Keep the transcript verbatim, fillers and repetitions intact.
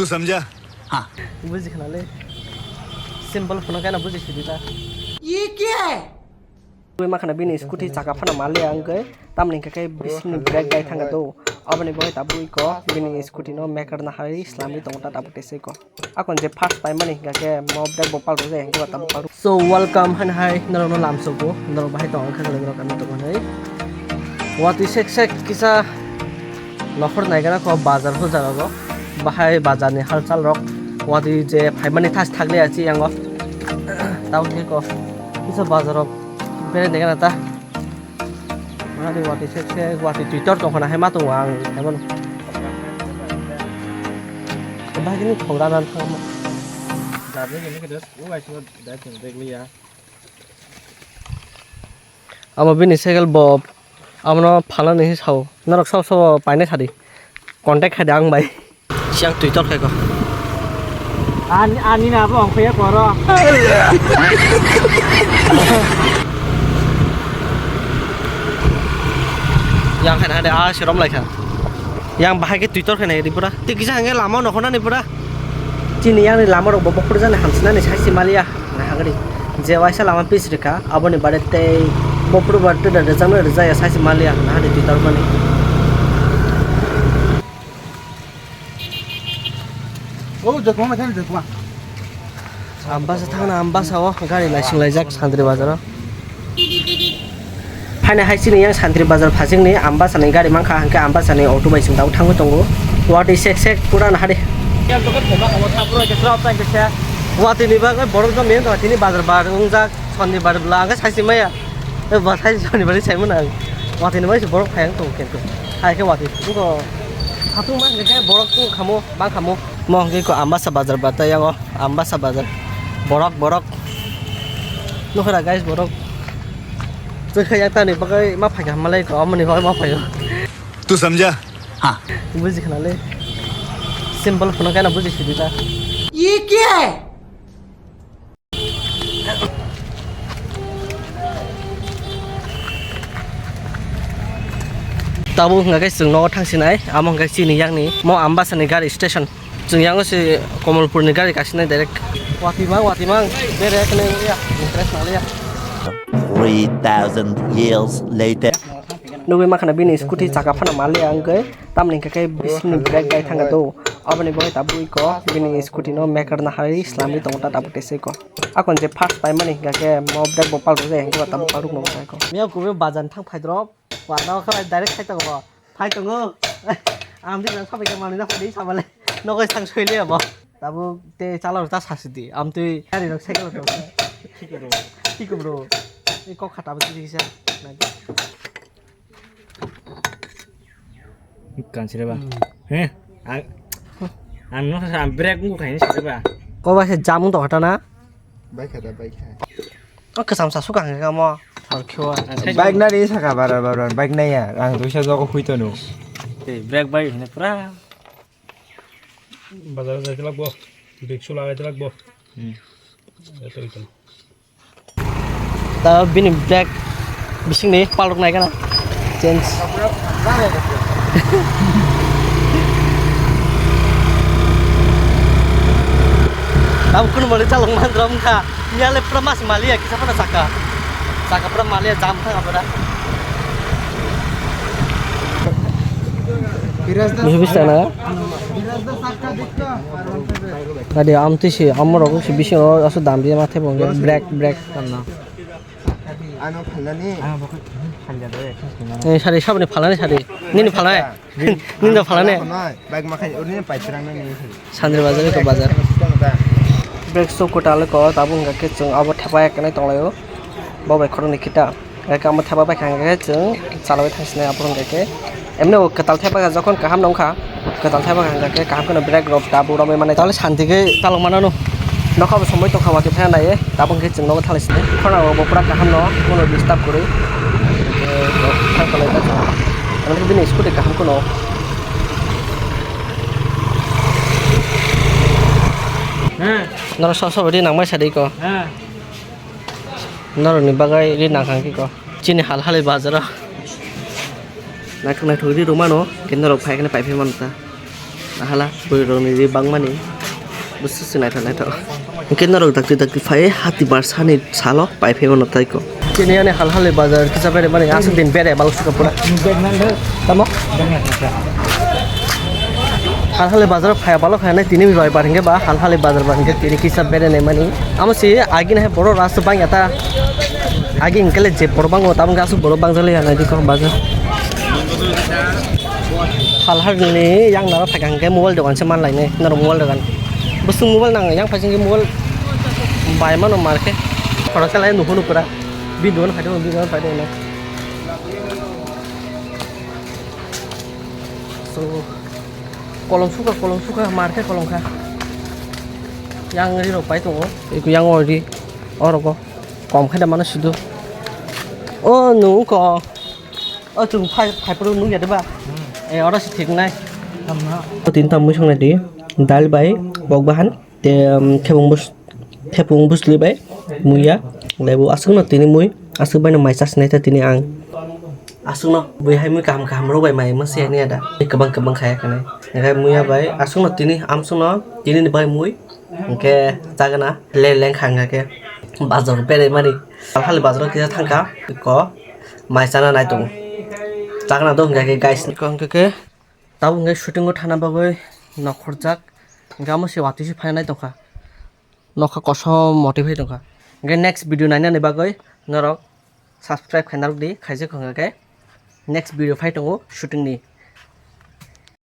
तू समझा? हाँ। Buji khna le. Simple phone kana buji sidi ta. Ye kya hai? Bui ma khna bini scooty chaka phana mali ang khe. Tamni hingkha khe bising ni brake dai thangkha do. Aboni bagwi tabuk iko bini scooty no maker na hai slamwi tongo ta tabuk tei se iko. Akon je first time mani hingkha khe mo brake bo palrok jai hingkhe bo tabuk palrok. So welcome han hai norok no lamsogo norok bahai tong kha norok ano tong hai. Watwi sek sek kisa nokhor naigana ko bazar hujar rogo bahai bazar ni halchal rok watwi je phaimani thas thakle achi yango. Tamo khe ko kisa bazar rok bere naigana ta. Mani watwi sek sek watwi twitor tongkhana hai ma tongo ang hai mano. Bahai khe ni thogra nan thangma. Darling ini khe o bai sima dai tong dek liya. Amo bini cycle bo amono phalnani hinwi sao. Norok sabo sabo painai sadi. Contact khai di ang bai. Siang twitor khai ko. Ani, ani na bo ongkhe ya koro. Yang khai na de a serom lai kha. Yang bahai khe twitor khai nai di pura. Tei kisa hangke lama nokhornani pura. Chini yang ni lama rok bo bokhorjani hamsinani sai se maliya. Nahagri. Je waisa lama pis rikha, aboni bare tei bophuru bar tei da rwjaknai rwjakya sai se maliya. Nahagri twitor mani. Oh, Jokma, Jokma. Ambasa thangna Ambasa o gari naising laijak Santri Bazar o. Phaina hai chini yang Santri Bazar phasing ni Ambasa ni gari mankha hingke Ambasa ni auto bai chwng tabuk thangwi tongo. Watwi sek sek pura nahadi. Watwi ni bagwi borok jom yang tini bazar bar wngjak Sonibar bwla hingke saisi maya. Bo saisi Sonibar ni saimano ang. Watwi ni bagwi borok phai ang tongo khe. Hai khe watwi tongo. Hatung ma hingke borok tongo khamo bang khamo. Mo hingke ko Ambasa bazar ba tei yango Ambasa bazar. Borok, borok. Nukha da guys, borok. Twi khe yak tani bagwi ma phaikha malai ko, amoni bagwi ma phaio. तू समझा? हाँ। Buji khna le. Simple phone kana buji sidi ta. Ye kya hai? Tabuk hingkha khe chwng nogo thangsinai, amo hingkha chini yakni mo Ambasani gari station. Chwng yango se Komolpurni gari kasinai direct. Watimang, watimang, bere ekne ya, interest nang ya. Three thousand years later. Nugui makhana bini scooty chaka phano mali ang khe, tamni hingkha khe bisingni brake dai thangkha do. Aboni bagwi tabuk iko bini scooty no maker nahai slamwi tongo ta tabuk tei se iko. Akon je first time mani hingkha khe mo brake bo palrok jai hingkhe bo tabuk palrok no bwsai ko. Miya kubui bazan thang phaidrop, warna khalai direct khai tongo. Phai tongo. Ang di sabai khe manwi na phai di sabale. Nogo sang soi le abo. Tabuk te chala ta sasi di. Am twi gari rok cycle rok. Thik bro. Thik bro. Ni kok khata bwtwi kisa. Kan sire ba. Hmm. He? Ang, ang no sa brake ngu khaini sire ba. Ko ba se jam to hata na? Bai kha da, bai kha. O kwcham sa sukha hwnkhe kamo. Thar khiwa. Bike nari saka bara bara, bike naiya. Ang duisa jogo hui tonu. Tei brake bai hine pura. Bazar jai lagbo. Biksu lagai lagbo. Hmm. Eto ito. Ta bini brake bisingni palrok nai gana. Change. Tabuk kunu mani chalok mandra wngkha. Yale pura mas maliya kisa pada saka. Saka pura maliya jam thang abada. Bisa bisa na. Tadi amtwi si amorok si bisingo asu dam dia mathe bo brake brake. Ano phalnani. Eh, sari sabni phalnani sari. Nini phalnai. Nini da phalnai. Bike makhai urni pai tirang nani. Sandri bazar ko bazar. Brake shoe kwtal ko tabuk hwnkha khe chwng abo thepa eknai tonglaio. Bo bai khoroknwi kita. Hwnkha khe amo thepa bai kha hwnkha khe chwng chalwi thangsinai aphuru hwnkha khe. Emno kwtal thepa kha jokhon kaham nongkha. Kwtal thepa kha hwnkha khe kaham kheno brake rok tabuk romwi manai. Tale santi khe talok manano. Nokha bo somoi tongkha watwi phai nai. Tabuk hwnkhe chwng nogo thalai sinai. Khorang rok bo pura kaham no. Bono disturb kwrwi. Thang kwlai ta chwng. Ano bini scooty kaham kheno. Norok sab sab ri nangmai sadi ko. Norok ni bagwi ri nangkha ki ko. Chini hal hali bazaro. Naithok naithok ri rwmano, khe norok phai kheno paiphi mano ta. Hala, bwrwi rokni ri bangmani. Bwswk se naithok naithok. Hwnkhe norok dakti dakti phai hati bar sani salo pai phai mano tei ko. Chini ani hal hali bazar kisa bere mani aswk din bere balok sukha pura. Tamo? Hal hali bazar phai balok hai nai tini roi bar hwnkhe ba hal hali bazar bar hwnkhe tini kisa bere nai mani. Amo si agi nai borok rasta bang yata. Agi hwnkhe le je borok bango tamo hwnkhe aswk borok bang jali ya nai dikho bazar. Hal hal ni yang naro thakang ke mobile dogan se man lai ne, naro mobile dogan. Bosong mobile nang yang phai sing mobile bai mano mar ke. Khoro kala nuhu nukura. Bi dogan phai dogan, bi dogan phai dogan. So, kolom suka, kolom suka, mar ke kolom kha. Yang ri rok pai tongo. Iku yang ori. Oro ko. Kom khe da mano sudu. O nung ko. O chwng phai, phai phuru nung ya de ba? Hmm. Eh, oro se thik nai. Tamno. Tin ta mui songnai di. Dal bai, bok bahan, te, um, thepung bus-, thepung busli bai, muya, lebu aswkno tini mui, aswk baino mai chasnai ta tini ang. Aswkno bui hai mui kaham kaham rw bai mai mase ni ada. Kwbang kwbang khaya khanai. Hingke muya bai, aswkno tini amswkno, tini ni bai mui, hingke chagana le lengkha hingke bazar berai mani. Hali bazar kisa thangkha, ko. Mai chana nai tongo. Chakna do hingkha khe guys. Ko hingkha khe tabuk hingkha shooting o thana bagwi nokhorjak. Hingkha amo se watwi se phaina nai tongkha. Nokha kosom motive hai tongkha. Hingkha next video nainani bagwi norok subscribe khaina rwdi, khaijak hingkha khe next video phai tongo shooting ni.